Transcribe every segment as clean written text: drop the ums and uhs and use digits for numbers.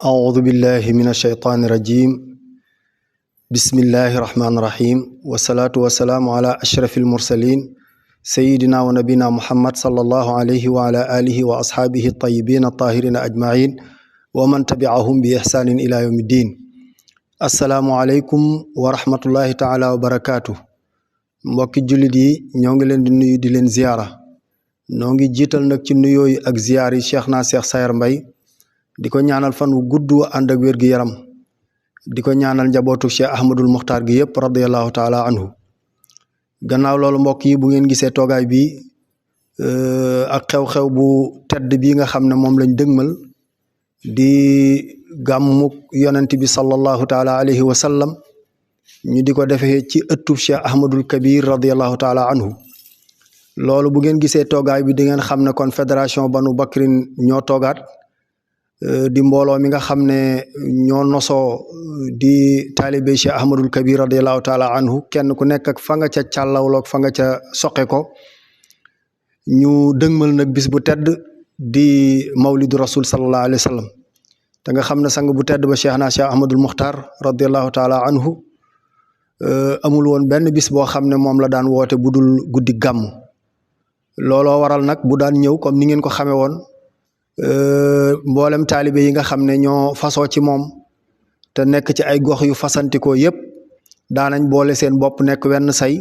أعوذ بالله من الشيطان الرجيم بسم الله الرحمن الرحيم والصلاة والسلام على أشرف المرسلين سيدنا ونبينا محمد صلى الله عليه وعلى آله وأصحابه الطيبين الطاهرين أجمعين ومن تبعهم بإحسان إلى يوم الدين. السلام عليكم ورحمة الله تعالى وبركاته. mbokki jullit yi ñoo ngi leen di nuyu di leen ziyaara noo ngi jiital nag ci nuyoo yi ak ziyaar yi Cheikh Sayer Mbaye di ko ñaanal fan wu gudd ànd ak wér gi yaram di ko ñaanal njabootu Cheikh Ahmadul Muxtaar gi yëpp radiyallahu taala anhu. gannaaw loolu mbokk yi bu ngeen gisee toogaay bi ak xew-xew bu tedd bi nga xam ne moom lañ dëgmal di gàmmuk yonent bi sallallahu taala alayhi wa sallam ñu di ko defee ci ëttub Cheikh Ahmadul Kabir radiyallahu taala anhu. loolu bu ngeen gisee toogaay bi di ngeen xam ne kon fédération Banu Bakrin ñoo toogaat di mbooloo mi nga xam ne ñoo nosoo di taalibe Cheikh Ahmadul Kabir radiyallahu taala anhu kenn ku nekk ak fa nga ca càllawloog fa nga ca soqe ko ñu dëgmal nag bis bu tedd di mawlidu rasul sallallahu alayhi wa sallam te nga xam ne sang bu tedd ba Cheikh Ahmadul Muxtaar radiyallahu taala anhu amul woon benn bis boo xam ne moom la daan woote bu dul guddi gàmm. looloo waral nag bu daan ñëw comme ni ngeen ko xamee woon mboolem taalibe yi nga xam ne ñoo fasoo ci moom te nekk ci ay gox yu fasantikoo yëpp daanañ boole seen bopp nekk wenn say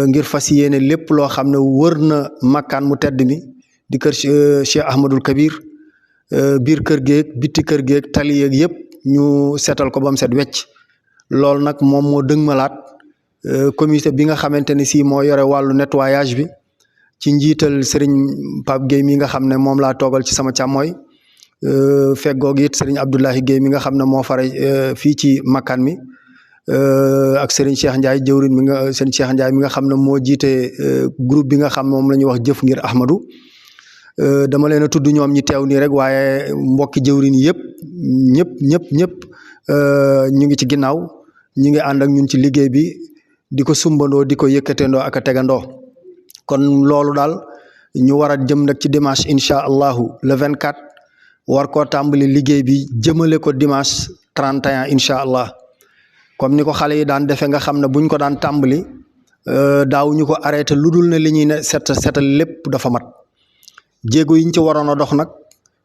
ngir fas yéene lépp loo xam ne wër na makkaan mu tedd mi di kër Cheikh Ahmadul Kabir biir kër géeg bitti kër géeg tali yeeg yëpp ñu seetal ko ba mu set wecc. loolu nag moom moo dëgmalaat comité bi nga xamante ne si moo yore wàllu nettoyage bi ci njiital Serigne Pape Gueye mi nga xam ne moom laa toogal ci sama càmmooy feggoog it Serigne Abdoulahi Gueye mi nga xam ne moo fare fii ci makkaan mi ak Serigne Cheikh Ndiaye jëwrin mi nga Serigne Cheikh Ndiaye mi nga xam ne moo jiite groupe bi nga xam moom la ñuy wax jëf ngir Ahmadou. dama leen a tudd ñoom ñi teew nii rek waaye mbokki jëwrin yëpp ñëpp ñu ngi ci ginnaaw ñu ngi ànd ak ñun ci liggéey bi di ko sumbandoo di ko yëkkateendoo ak a tegandoo. kon loolu daal ñu war a jëm nag ci dimanche incha allahu le 24 war koo tàmbali liggéey bi jëmale ko dimanche 31 incha allah comme ni ko xale yi daan defee nga xam ne buñ ko daan tàmbali daawuñu ko arrêté lu dul ne li ñuy ne setal lépp dafa mat. jéego yiñ ci waroon a dox nag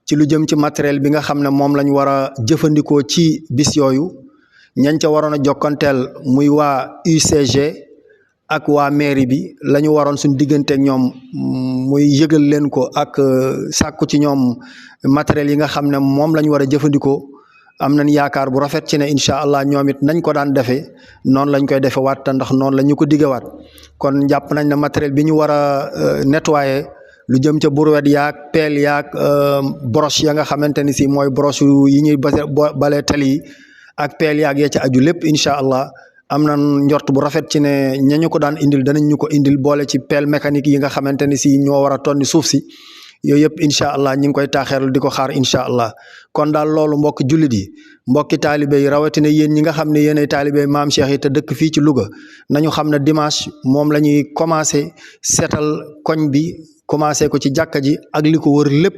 ci lu jëm ci matériel bi nga xam ne moom lañ war a jëfandikoo ci bis yooyu ñañ ca waroon a jokkanteel muy waa UCG ak waa mairie bi la ñu waroon suñ digganteeg ñoom muy yëgal leen ko ak sàkku ci ñoom matériel yi nga xam ne moom la ñu war a jëfandikoo am nañ yaakaar bu rafet ci ne incha allah ñoom it nañ ko daan defee noonu lañ koy defee waat te ndax noonu la ñu ko diggewaat. kon jàpp nañ ne matériel bi ñu war a nettoyer lu jëm ca brouette yaag pelle yaag broche ya nga xamante ni si mooy broche yi ñuy bale tali yi ak pelle yaag ya ca aju lépp incha allah am na njort bu rafet ci ne ñañu ko daan indil danañ ñu ko indil boole ci pelle mécanique yi nga xamante ni si ñoo war a tonni suuf si yooyu yëpp incha allah ñu ngi koy taaxeerlu di ko xaar incha allah. kon daal loolu mbokki jullit yi mbokki taalibe yi rawatina yéen ñi nga xam ne yéenay taalibe maam Cheikh yi te dëkk fii ci Louga nañu xam ne dimanche moom la ñuy commencé seetal koñ bi. commencé ko ci jàkka ji ak li ko wër lépp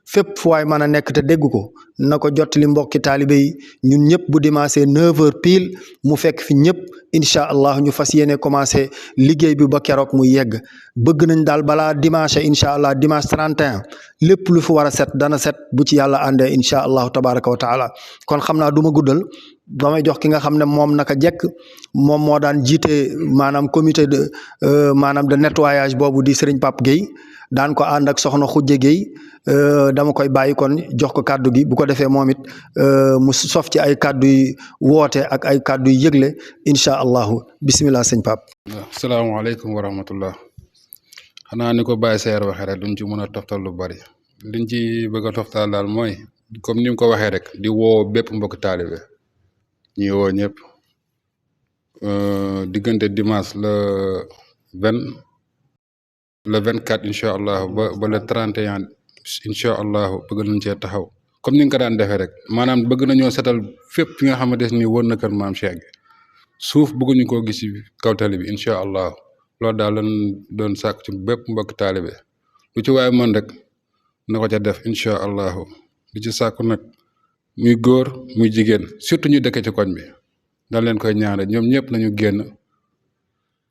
fépp fu waay mën a nekk te dégg ko na ko jottali mbokki taalibe yi ñun ñëpp bu dimanche 9h pile mu fekk fi ñëpp incha allah ñu fas yéene commencé liggéey bi ba keroog muy yegg. bëgg nañ daal balaa dimanche incha allah dimanche 31 lépp lu fi war a set dana set bu ci yàlla àndee incha allahu tabaraka wa taala. kon xam naa du ma guddal damay jox ki nga xam ne moom naka jekk moom moo daan jiite maanaam comité de maanaam de nettoyage boobu di Serigne Pape Gueye daan ko ànd ak soxna Khoudia Gueye dama koy bàyyi kon jox ko kàddu gi bu ko defee moom it mu sof ci ay kàddu yu woote ak ay kàddu yu yëgle incha allahu bisimilah sëñ Pape. asalaamaaleykum wa rahmatullah xanaa ni ko Baye Sayer waxee rek duñ ci mën a toftal lu bari liñ ci bëgg a toftal daal mooy comme ni mu ko waxee rek di woo bépp mbokk taalibe ñi woo ñëpp diggante dimanche le 24 incha allah ba le 31 incha allah bëgg nañ cee taxaw comme ni nga ko daan defee rek maanaam bëgg nañoo setal fépp fi nga xamante ni wër na kër maam Cheikh gi suuf bëgguñu koo gis ci kaw tali bi incha allah loolu daal lañ doon sàkk ci bépp mbokk taalibe lu ci waaye mën rek na ko ca def incha allah di ci sàkku nag muy góor muy jigéen surtout ñu dëkk ci koñ bi dañ leen koy ñaanal ñoom ñëpp nañu génn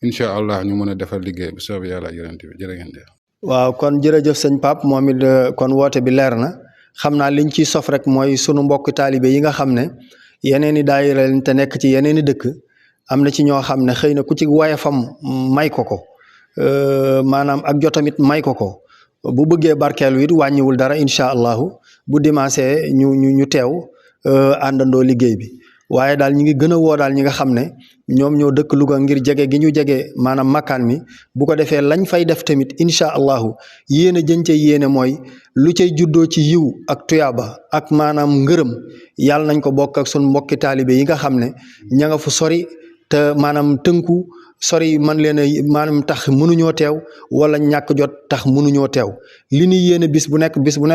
incha allah ñu mën a defar liggéey bu soobee yàlla yonent bi jërë ngeen jëf. waaw kon jërëjëf sëñ Pape moom it kon woote bi leer na xam naa liñ ciy sof rek mooy sunu mbokk taalibe yi nga xam ne yeneen i daayira lañ te nekk ci yeneen i dëkk am na ci ñoo xam ne xëy na ku ci wayafam may ko maanaam ak jotamit may ko bu bëggee barkeelu it wàññiwul dara incha allahu bu dimanche ñu teew àndandoo liggéey bi waaye daal ñi ngi gën a woo daal ñi nga xam ne ñoom ñoo dëkk Louga ngir jege gi ñu jege maanaam makkaan mi bu ko defee lañ fay def tamit incha allahu yéene jën ca yéene mooy lu cay juddoo ci yiw ak tuyaaba ak maanaam ngërëm yàlla nañ ko bokk ak sun mbokki taalibe yi nga xam ne ña nga fu sori te maanaam tënku sori man leen a maanaam tax mënuñoo teew wala ñàkk jot tax mënuñoo teew li ni yéene bis bu ne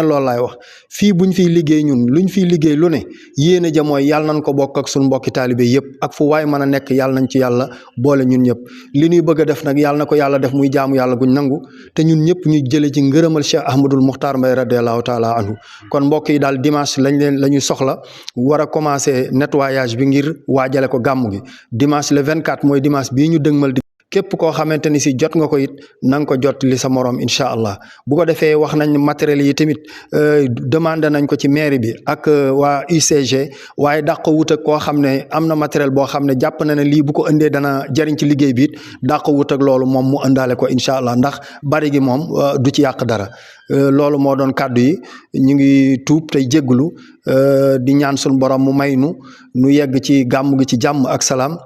loolu laay wax fii buñ fiy liggéey ñun luñ fiy liggéey lu ne yéene ja mooy yàlla nañ ko bokk ak suñu mbokki taalibe yëpp ak fu waay mën a nekk yàlla nañ ci yàlla boole ñun ñëpp li ñuy bëgg a def nag yàlla na ko yàlla def muy jaamu yàlla guñ nangu te ñun ñëpp ñu jële ci ngërëmal Cheikh Ahmadul Muxtaar Mbay radiallahu taala anhu kon mbokk yi daal dimanche la ñuy soxla war a commencer nettoyage bi ngir waajale ko gàmmu gi dimanche le 24 mooy dimanche bii ñu dëgmal di képp koo xamante ni si jot nga ko it na nga ko jot li sa morom incha allah bu ko defee wax nañ matériel yi tamit demandé nañ ko ci mairie bi ak waa UCG waaye dàq ko wut ak koo xam ne am na matériel boo xam ne jàpp na ne lii bu ko indee dana jariñ ci liggéey bi it dàq ko wut ak loolu moom mu indaale ko incha allah ndax bari gi moom du ci yàq dara loolu moo doon kàddu yi ñu ngi tuub tey jégglu di ñaan suñu borom mu may nu yegg ci gàmm gi ci jàmm ak salaam